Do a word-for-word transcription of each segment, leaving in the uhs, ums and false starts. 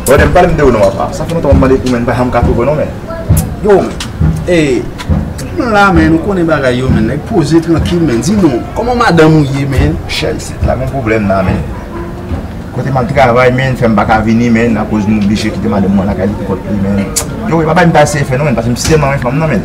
Brother, m pale m de ou non, papa. Sa fè lontan m ap mande pou, men m pa janm ka twouve w non, men. Yo, men. Ey, m la, men, ou konnen bagay yo, men. Nèg poze trankil, men. Di non, kòman madanm ou ye, men? Chè, isit la, gon pwoblèm la, men. Kote m al travay, men, fè m pa ka vini, men, akoz m oblije kite madanm mwen lakay li pou kont li, men. Yo, e pa bagay m ta eseye fè non, men, paske m si tèlman renmen fanm nan, men.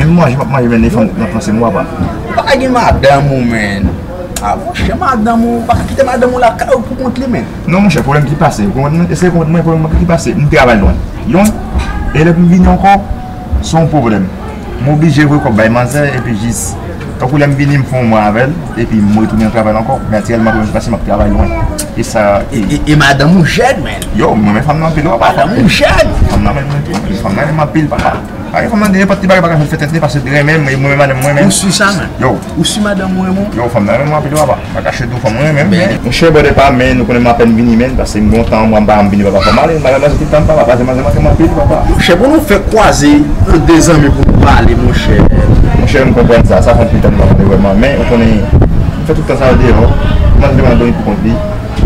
Menm manje m ap manje, men, e fanm nan panse m, papa. Ou pa gen madanm ou, men. A, monchè, madanm ou, ou pa ka kite madanm ou lakay ou pou kont li, men. Non, monchè, pwoblèm ki pase, ou konprann mwen? Eseye konprann mwen, pwoblèm ki pase, m travay lwen. Yon, e lè pou m vini ankò, se yon pwoblèm. M oblije voye kòb bay manzè, epi jis, tankou lè m vini, m fè yon mwa avè l, epi m retounen nan travay la ankò. Men aktyèlman, pwoblèm ki pase, m ap travay lwen. E sa, e, e, e madanm ou jèn, men. Yo, m renmen fanm nan anpil, papa. Madanm ou jèn. Fanm nan, men, mwen tou, fanm nan, renmen m anpil, papa. Ay, fanm nan, nenpòt ti bagay pa ka fè tèt li, paske li renmen m, e mwen menm, madanm mwen renmen m. Ou si sa, men? Yo. Ou si madanm ou renmen w? Yo, fanm nan renmen m anpil, papa. M pa kache di w, fanm mwen renmen m, men. Monchè, brother, pa, men nou konnen m apèn vini, men, paske m gen yon tan, mwen, m pa janm vini, papa. Fò m ale, m pa janm tout tan, papa, paske manzè manke m anpil, papa. Monchè, pou nou fè kwaze an de zanmi pou nou pale, monchè. Monchè, m konprann sa, sa fè anpil tan m pa pale vrèman, men, ou konnen, m fè tout tan sa yo deyò, manzè te konn ap dòmi pou kont li,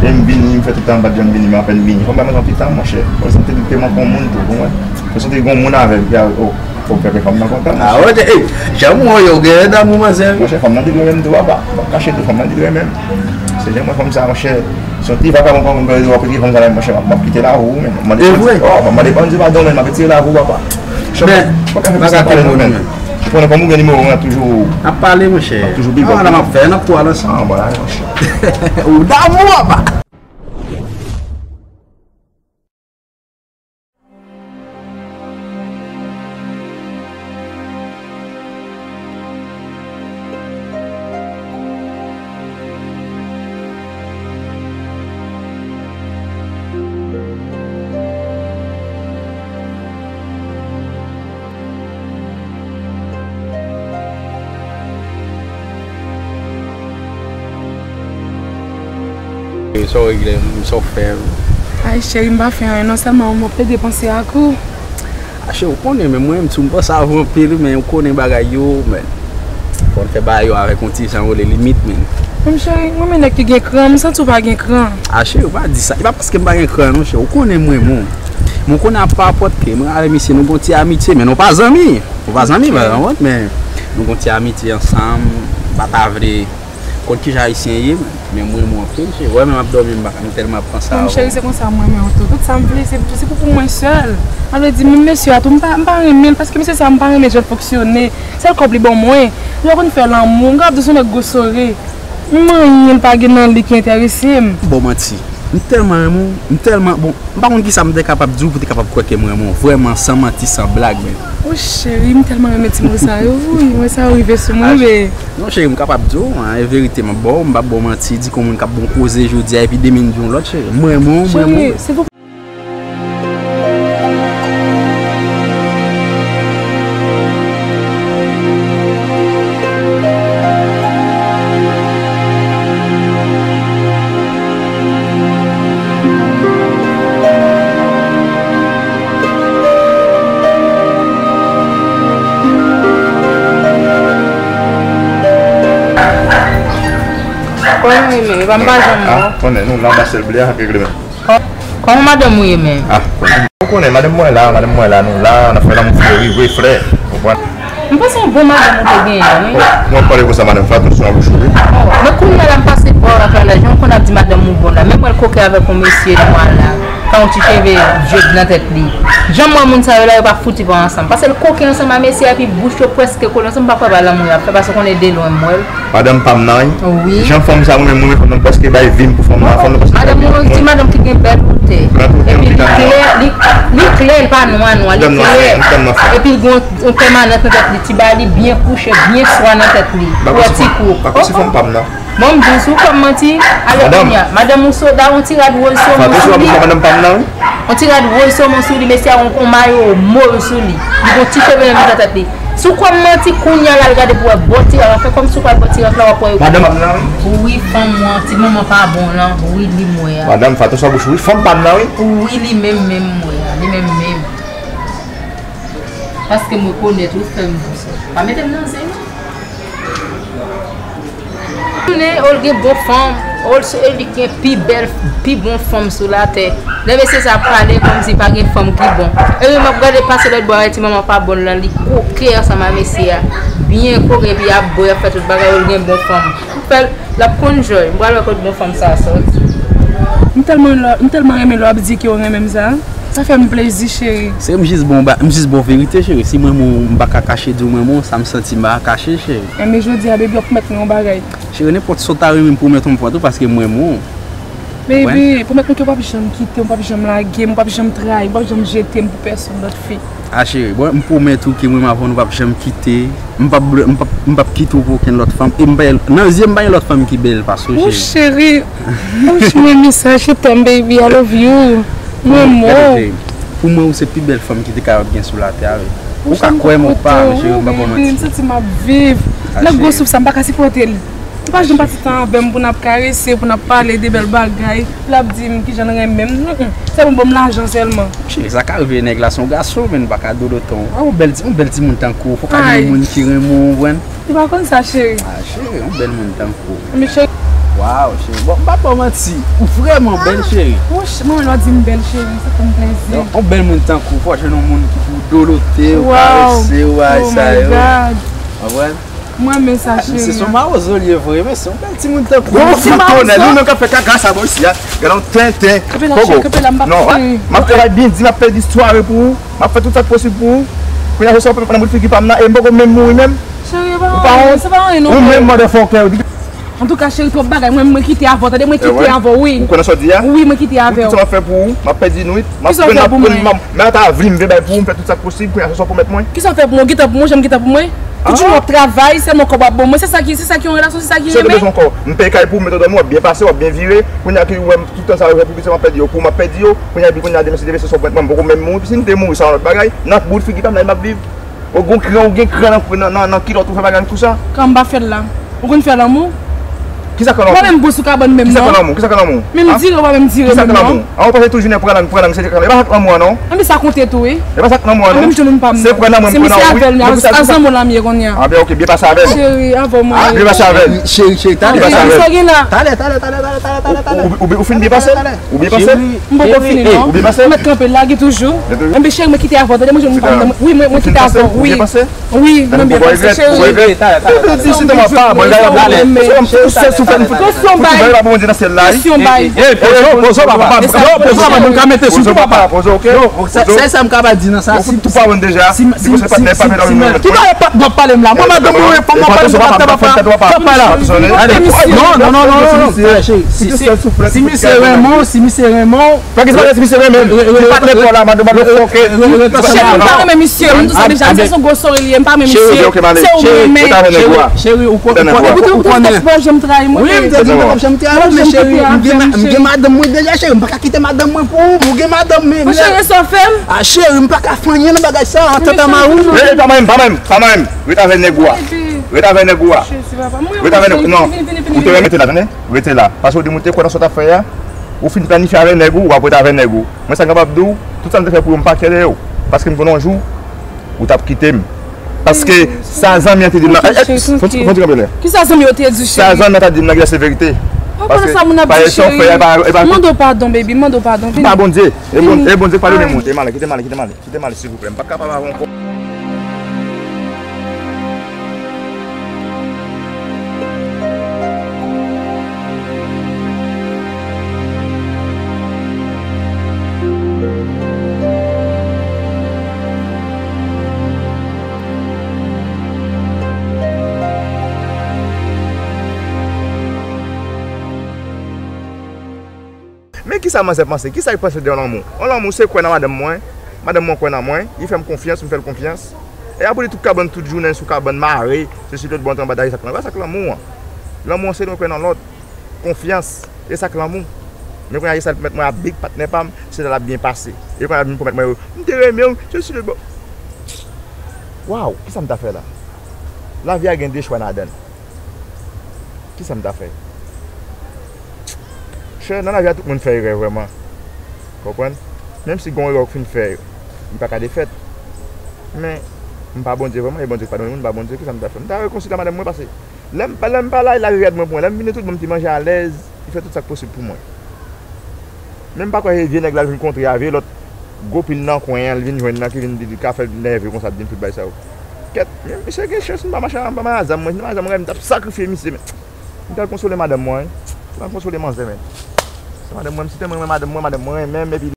e m vini, m fè tout tan m pa t janm vini, m apèn vini. Fò m bay manzè yon ti tan, monchè. Fò l santi li te manke yon moun tou, ou konprann? Fò l santi li gen yon moun avè l, ki a, o, Fò m fè fanm nan kontan, monchè. Ah, ok. Ey, jan m wè w, ou genyen damou manzè, wi. Monchè, fanm nan di l renmen m tou, papa. M p ap kache tou, fanm nan di l renmen m. Se jan m wè fanm sa, monchè. Se yon ti vakabon fanm mwen, w ap kite fanm sa la, monchè, m ap kite lavi w, men. E vre? Oh, m ap mande bandi padon, men, m ap retire lavi w, papa. Men, m pa ka kite nou, men. Ou konnen kòm ou gen nimewo m, n ap toujou. N ap pale, monchè. N ap toujou big up. Ah, la m ap fè, n ap tou al ansanm. Ah, bon, la, monchè. Ou damou, papa. Sa w regle, sa w fè? Ay, cheri, m pa fè anyen non, sèlman m ap plede panse ak ou. A, cheri, ou konnen, men mwen, m tou, m panse avè w anpil, men ou konnen bagay yo, men fò n fè bagay yo avèk yon ti jan rele limit, men. Men cheri, mwen, men nèg ki gen kran, m santi w pa gen kran. A, cheri, ou pa di sa. E pa paske m pa gen kran, non, cheri. Ou konnen mwen, men. Men ou konnen a pa pòt ke mwen avè misye, nou gon ti amitye, men nou pa zanmi. Nou pa zanmi, pa zanmi, men nou gon ti amitye ansanm, m pa ta vle konn kijan ayisyen ye, men mwen, mwen anpil, cheri. Ou wè, menm ap dòmi, m pa, m tèlman ap panse a ou. Cheri, se konsa mwen, men tou. Tout sa m vle, se, se pou, pou mwen sèl. Sa vle di, menm mesye a tou, m pa, m pa renmen l, paske mesye sa, m pa renmen jan l fonksyone. Sèl kòb li ban mwen. Li pa konn fè lanmou. M kapab di se yon nèg gwo sore. Menm anyen l pa gen nan li ki enterese m. Bon manti. M tèlman renmen w, m tèlman, bon, m pa konn kisa m te kapab di w pou w te kapab kwè ke m renmen w. Vrèman, san manti, san blag, men. O cheri, m tèlman renmen ti mo sa yo. Wi, mwen sa yo rive sou mwen, wi. Non, cheri, m kapab di w, an, e verite, m ap ba w, m p ap ba w manti, di kon moun k ap bon koze jodi a, epi demen di yon lòt, cheri. M renmen w, m renmen w. Cheri, silvouplè. Konnen, men, e pa m pa janm mò. Ah, konnen, nou la, Marcel Blé a, regle men. Kò-, kòman madanm ou ye menm? Ah, konnen. Ou konnen, madanm mwen la, madanm mwen la, nou la, n ap fè lanmou flè, vre flè. Konprann? M panse yon bon madanm ou te genyen, wi. Bon, mwen pale konsa, madanm, fè atansyon a bouch ou, wi. Men kounye a la, m pase bò w ak la, la, jan w konn ap di madanm ou bon la. Menm wè l koke avèk yon mesye nwa la, k a yon ti cheve djèb nan tèt li. Jan m wè moun sa yo la, yo pa fouti pa ansanm. Paske l koke ansanm a mesye a, epi bouch yo prèske kole ansanm, m pa kwè pa lanmou y ap fè, paske w konnen de lwen m wè l. Madanm pa m nan, wi. Wi. Jan fanm sa, mwen menm, mwen menm, fanm nan prèske bay vi m pou fanm nan, fanm nan prèske bay vi m pou mwen. Madanm ou yon ti madanm ki gen bèl boutè. Epi li klè, li, li klè, li pa nwa nwa, li klè. Epi li gen yon, yon pèmanant nan tèt li, ti bagay li byen kouche, byen swa nan tèt li. Kouwè ti kou. Pa konsi fanm pa m nan. Bon, m di w, si w fè m manti, ale kounye a. Madanm ou so, da yon ti rad woz so, mwen sou li. Madanm pa m nan, wi. Yon ti rad woz so, mwen sou li, mesye a yon, yon mayo move sou li. Li gen yon ti cheve nan mitan tèt li. Si w kwè m manti, kounye a la, al gade pou w wè bò ti rad la. Fè kòmsi w pral bò ti rad la, w ap wè yo. Madanm ap nan, wi. Wi, fanm ou an, ti manman pa bon lan, wi, li m wè a. Madanm, fè atansyon a bouch ou, wi, fanm pa m nan, wi. Wi, li menm menm m wè a, li menm menm. Paske m rekonèt ou fè m di sa. Pa mete m nan zen, non. Tounen, o, l gen bon fanm. Old Soul li gen pi bèl, pi bon fanm sou latè. Lè mesye sa ap pale kòmsi pa gen fanm ki bon. Epi m ap gade pase lòt bò a, ti manman pa bon lan, li koken ansanm a mesye a. Byen koken, epi ap bwè, ap fè tout bagay, ou gen bon fanm. Ou fè l, l ap konn jòy. M pral wè kot bon fanm sa a sòti. M tèlman lè, m tèlman renmen lè w ap di ke w renmen m sa. Sa fè m plezi, cheri. Se m jis bon ba, m jis bon verite, cheri. Si mwen menm, m pa ka kache di w mwen menm, sa m santi m pa ka kache, cheri. Enben jodi a, baby, w ap pwomèt mwen yon bagay. Cheri, nenpòt sa w ta renmen m pwomèt ou, m fè tou paske m renmen w. Baby, pwomèt mwen ke w p ap janm kite m, w p ap janm lage m, w p ap janm trayi m, w p ap janm jete m pou pèsonn lòt fi. A cheri, bon, m pwomèt ou ke mwen menm avè w nou p ap janm kite. M p ap, m p ap, m p ap kite w pou okenn lòt fanm. E m pa, nan zye m pa gen lòt fanm ki bèl pase w, cheri. Wouch, cheri. Wouch, mwen renmen sa, je t'aime, baby, I love you. Mwen renmen w. Pou mwen, ou se pi bèl fanm ki te kapab gen sou latè a, wi. Ou ka kwè m ou pa, men cheri, m p ap ba w manti. M santi m ap viv. Nan gwo souf sa, m pa ka sipòte l. Ou pa janm pase tan avè m pou n ap karese, pou n ap pale de bèl bagay. L ap di m kijan l renmen m. Mm, mm. Sèlman ban m lajan sèlman. Cheri, sa ka rive nèg la se yon gason, men nou pa ka dolo tan. An, yon bèl ti, yon bèl timoun tankou w, fòk al gen yon moun ki renmen w, ou konprann? Ou pa konn sa, cheri. A, cheri, yon bèl moun tankou w. Men cheri. Waw, cheri. Bon, m p ap ba w manti. Ou vrèman bèl, cheri. Wouch, mwen menm lè w di m bèl, cheri, sa fè m plezi. Yon, yon bèl moun tankou w, fò w jwenn yon moun ki pou dolote w, karese w, bagay sa yo. Konprann? Mwen renmen sa, cheri. Misye se yon mawozo li ye vre, men se yon bèl timoun tankou w. Gwo fout tonèl, nou menm k ap fè kaka sa bò isi a. Gade yon tenten. Kanpe la, cheri, kanpe la, m p ap. Non, m ap travay byen di, m ap pèdi sware pou ou. M ap fè tout sa k posib pou ou. Kounye a se sa w pèmèt mwen nan bout figi pa m nan, e m poko menm mouri menm. Cheri, e pa anyen, se pa anyen non. Ou menm motherfucker. Antouka, cheri, twòp bagay. Mwen, mwen kite avè w, tande, mwen kite avè w, wi. Ou kwè nan sa w di a? Wi, mwen kite avè w. Pou tout sa m ap fè pou ou, m ap pèdi nwit, m ap pran, m ap, m ap, m ap ta vle m vle bay pou ou, m fè tout sa k posib, kounye a se sa w pwomèt mwen. Kisa w fè pou mwen? Ou gentan pou mwen, jan m gentan pou mwen? Tout jounen w ap travay, sèlman kòb w ap ban mwen. Se sa ki, se sa ki yon relasyon, se sa ki renmen? Si w te bezwen kòb, m peye kay pou ou, m mete w dòmi, w ap byen pase, w ap byen vire. Kounye a ki ou wè m, tout tan sa yo fè pou piti, m ap pèdi yo, pou m ap pèdi yo. Kounye a, epi kounye a, demen si Dye vle, se sa w pwomèt mwen, m poko menm mouri, si m te mouri sa yon lòt bagay, nan bout figi pa m nan, m ap viv. Ou gen kran, ou gen kran nan, nan, nan kilòt ou fè bagay konsa. Kran m pa fè l la. Ou konn fè lanmou? Kisa k lanmou? Ou pa menm bous ou kabann menm non. Kisa k lanmou? Kisa k lanmou? Menm dire ou pa menm dire menm non. Kisa k lanmou? An, ou pase tout jounen pran lang, pran lang, se, e pa sa k lanmou an non. Anben sa konte tou wi. E pa sa k lanmou an non. Menm jan moun pa m. Se pran nan mwen, m pran nan ou wi. Se misye avè l, a zanmi w la m ye kounye a. Anben oke, byen pase avè l. Cheri, avè w mwen. Byen pase avè l. Cheri, cheri, talè. Byen pase avè l. Sa gen la. Talè, talè, talè, talè, talè, talè. Ou, ou, ou, ou fin byen pase? Ou byen pase? M poko fini non. Ou byen pase? Ou mèt kanpe lage toujou. Enben cheri, mwen kite avè w, tande mwen jwenn pa m nan. Wi, mwen, mwen kite avè w, wi. Wi, mwen byen pase, cheri. Ou regrèt? Ou regrèt? Ou di si te mwen pa, mwen gade la. Sèl souflè m fout. Presyon bay. Presyon bay. Pozo, pozo, papa. Yo, pozo, papa, mwen ka mete sou tou, papa. Pozo, oke? Yo, sèl sa m ka di nan sa, si tou pa wè deja. Si, si, si, ki bagay pa dwòp pale m la? Mwen madanm mwen, fò mwen pale m, papa, papa. Papa la. Non, non, non, non, non, non. Si, si, si misye renmen w, si misye renmen w, pa gen sa, si misye renmen m. Li pa t lè pa w la, madanm, madanm, fòkè. Cheri, m pa renmen misye. M di sa deja, misye se yon gwo sore li ye, m pa renmen misye. Se ou m renmen. Cheri, ou konnen. Ou konnen. Ou konnen. Wi, m te di m pa janm trayi w, men cheri, m gen ma-, m gen madanm mwen deja, cheri. M pa ka kite madanm mwen pou ou. Ou gen madanm, men. Mon cheri, sa w fè m? A, cheri, m pa ka fè anyen nan bagay sa, an tant a mari w. Ey, pa manyen m, pa manyen m, pa manyen m. Ret avè nèg ou a. Ret avè nèg ou a. Ret avè nèg ou. Non. Ou te renmen, rete la, tande. Rete la. Paske ou di m ou te kwè nan sa w t ap fè a. Ou fin planifye avè nèg ou, w ap ret avè nèg ou. Mwen sa m kapab di w, tout sa m te fè pou ou, m pa kele w. Paske m konnen yon jou, ou t ap kite m. Paske sa zanmi an te di m nan, fon ti kanpe lè. Kisa zanmi yo te di, cheri? Sa zanmi an ta di m nan, se verite. Paske sa moun ap di, cheri. Mande w padon, baby, mande w padon. Vini. Pa Bondye. E Bon-, e Bondye k padone moun. Kite m ale, kite m ale, kite m ale. Kite m ale, silvouplè. M pa kapab avè w ankò. Men kisa manzè panse? Kisa li panse de yon lanmou? Yon lanmou se kwè nan madanm mwen, madanm mwen kwè nan mwen, li fè m konfyans, m fè l konfyans. E apre li tout kabann, tout jounen sou kabann, mare, sesi lòt, bon, antre anba dayè, sa k lanmou, sa k lanmou an. Lanmou an se lè w kwè nan lòt, konfyans, e sa k lanmou. Men kounye a, e sa l pwomèt mwen a big patnè pa m, se la l ap byen pase. E kounye a, vin pwomèt mwen yo, m te renmen w, sesi lòt, bon. Waw, kisa m ta fè la? Lavi a gen de chwa ladan l. Kisa m ta fè? Chè, nan lavi a tout moun fè erè vrèman. Konprann? Menm si gon erè ou fin fè, li pa ka defèt. Men, m pa Bondye vrèman, e Bondye k padone moun, m pa Bondye, kisa m ta fè? M ta rekonsilye ak madanm mwen, paske lè m pa, lè m pa la, li lave vyèt mwen pou mwen. Lè m vini tout bon, m te manje alèz, Fè tout sa k posib pou mwen. Men m pa kwè se vye nèg la l vin kontre a, vye lòt gwo pil nan kwen an, l vin jwenn nan, ki vin di li ka fè l nève konsa, l vin tout bagay sa yo. Kèt, men misye gen chans, m pa mache, m pa mache a zam mwen, si m te mache a zam mwen, m t ap sakrifye misye, men. M t al konsole madanm mwen, wi. M t al konsole manzè, men. Se madanm mwen, m si te mwen, mwen, madanm mwen, madanm mwen renmen m, epi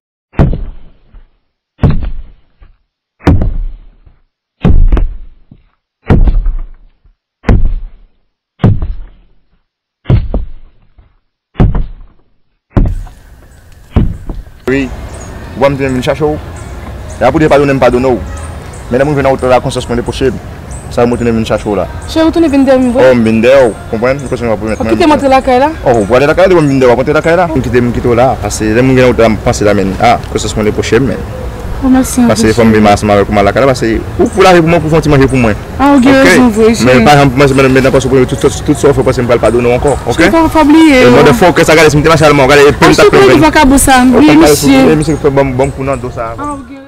Wi. Ou wè m te vin chache w. E apre w te padone m, padone w. Men lè m rive nan wout la, konsyans mwen repwoche m. Sa yo m tounen vin chache w la. Cheri, ou tounen vin dèyè m vre? Oh, m vin dèyè w, konprann? M kontinye ap remèt mwen. Ou kite m antre lakay la? Oh, ou prale lakay la, depi m vin dèyè w, ap antre lakay la. M kite m kite w la, pase lè m gen wout la, m panse la, men. Ah, konsyans mwen repwoche m, men. Oh, mèsi anpil, cheri. Pase fò m vin ansanm avèk ou m al lakay la, pase ou pou lave pou mwen, pou fè yon ti manje pou mwen. Ah, ou gen rezon vre, cheri. Men pa janm manje, men nan panse w premye, tout, tout, tout sa w fè, panse m pral padone w ankò, oke? Cheri, pa, pa bliye. E motherfucker sa, gade si m te mache al mò, gade, e pen m t ap pleve. Achte pou li vakabon sa, wi, misye. E misye fè ban m, ban m kou nan do sa. Ah, ou gen